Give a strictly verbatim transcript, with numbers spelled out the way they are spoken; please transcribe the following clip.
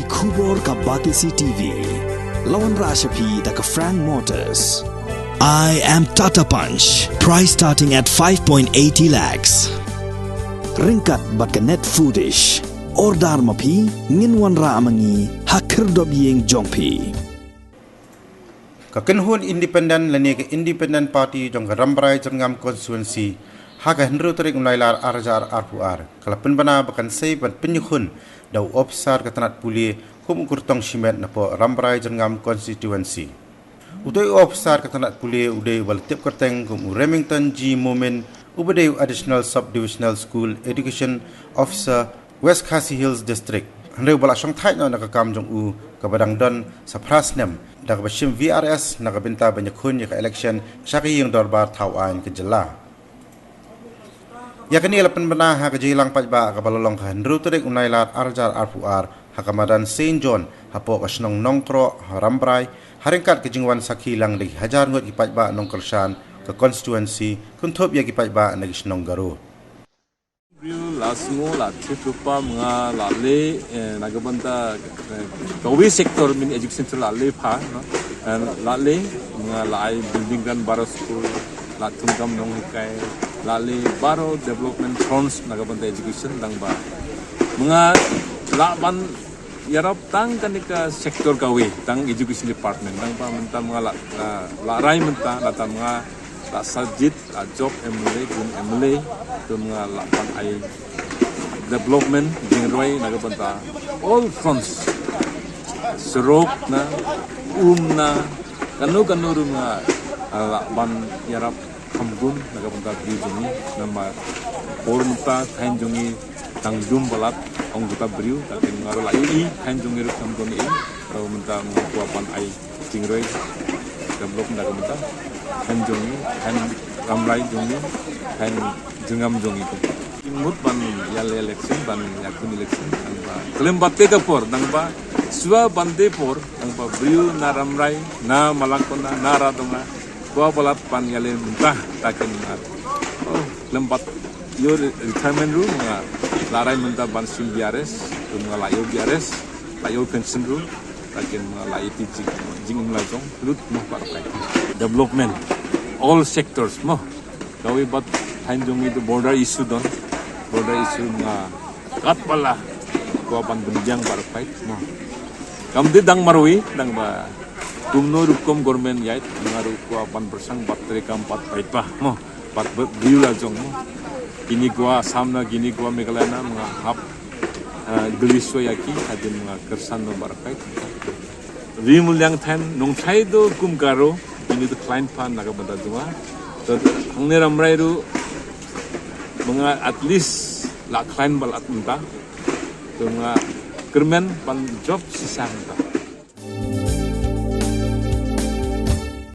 Khubor ka Batesi T V. La wanrah sha phi da ka Frank Motors. I am Tata Punch. Price starting at five point eighty lakhs. Ryngkat bad ka Net Foodish. Order ma phi, ngin wanrah ma ngi ha khyrdop ïing jong phi. Ka kynhun independent lane ka Independent Party jong ka Rambrai Jyrngam Constituency ha ka hynriew tarik u Nailar ar hajar arphew ar ka la pynbna ba kan sei ban pynïakhun da u ophisar ka tnat pule kum u kyrtong shimet napoh Rambrai Jyrngam Constituency. Utei u ophisar ka tnat pule u dei uba la tip kyrteng kum u Remington G Momin, uba dei u Additional Sub-Divisional School Education Officer, West Khasi Hills District. Hynrei uba la shongthait noh na ka kam jong u kaba dang don sa phra snem da kaba shim V R S na ka bynta ban ïakhun ïa ka election sha ka ïing dorbar thaw aiñ ka jylla. Ïa kane la pynbna ha ka jingïalang paidbah kaba la long ka hynriew tarik u Nailar ar hajar arphew ar ha ka madan Saint John hapoh ka shnong Nongkroh ha Rambrai, ha ryngkat ka jingwan sakhi lang da ki hajar ngut ki paidbah nongkyrshan ka constituency, kynthup ïa ki paidbah na ki shnong Garo. Briew la sngew la thied lypa, mynta la leh, eh, na ka bynta, eh, kawei sector, mynta education sector la leh bha, no? Eh, la leh, mynta la ai building kan baroh school, la thung kam nonghikai, la leh baroh development fronts na ka bynta education, tang ba mynta la ban ïarap tang kane ka sector kawei, tang education department, tang ba mynta mynta la, la, la rai mynta, la tang mynta la sa jied, la jop M L A, kum M L A, to mynta la ban ai development, jingroi na ka bynta all fronts. Surok na, um na, kano kano ruh mynta, ah, la ban ïarap kham gun na ka bynta briew jong ngi, namar por mynta thaiñ jong ngi dang jum palat, ong kita briew, tapi mynta ruh la ïohi thaiñ jong ngi ruh kham gun ïohi, to mynta mynta kwah ban ai jingroi develop na ka bynta thaiñ jong ngi, thaiñ Rambrai jong ngi, thaiñ Jyrngam jong ngi. Ngi mut ban ïaleh election, ban ïakhun election, tang ba khlem pat te ka por, tang ba shuwa ban te por, tang ba briew na Rambrai, na Malakkonda, na Radonga, kwah palat ban ïaleh mynta, takin mynta. Oh, khlem pat ïoh re-, retirement ruh mynta la rai mynta ban shim V R S, ruh mynta la ïoh V R S, la ïoh pension ruh, takin mynta la ïoh jing, jingim la jong, lut noh baroh kai. Development, all sectors mo. Kawei pat thaiñ jong ngi to border issue don, border issue mynta katba la kwah ban pynbiang baroh kai mo. Kam dei tang marwei, tang ba kumno ruh kum government ïaid, mynta ruh kwah ban pyrshang bad treikam bad paidbah mo, bad briew la jong mo. Kine kiwa Assam na, kine kiwa Meghalaya na, mynta hap, eh, gliswa ïa ki, hadien mynta kyrshan noh baroh kai. Ri Muliang thaiñ, nongshai to kum Garo, kine to khlaiñ bha na ka bynta jong nga. To hangne Rambrai ruh, mynta at least la khlaiñ palat mynta. To mynta kyrmen ban jop shisha mynta.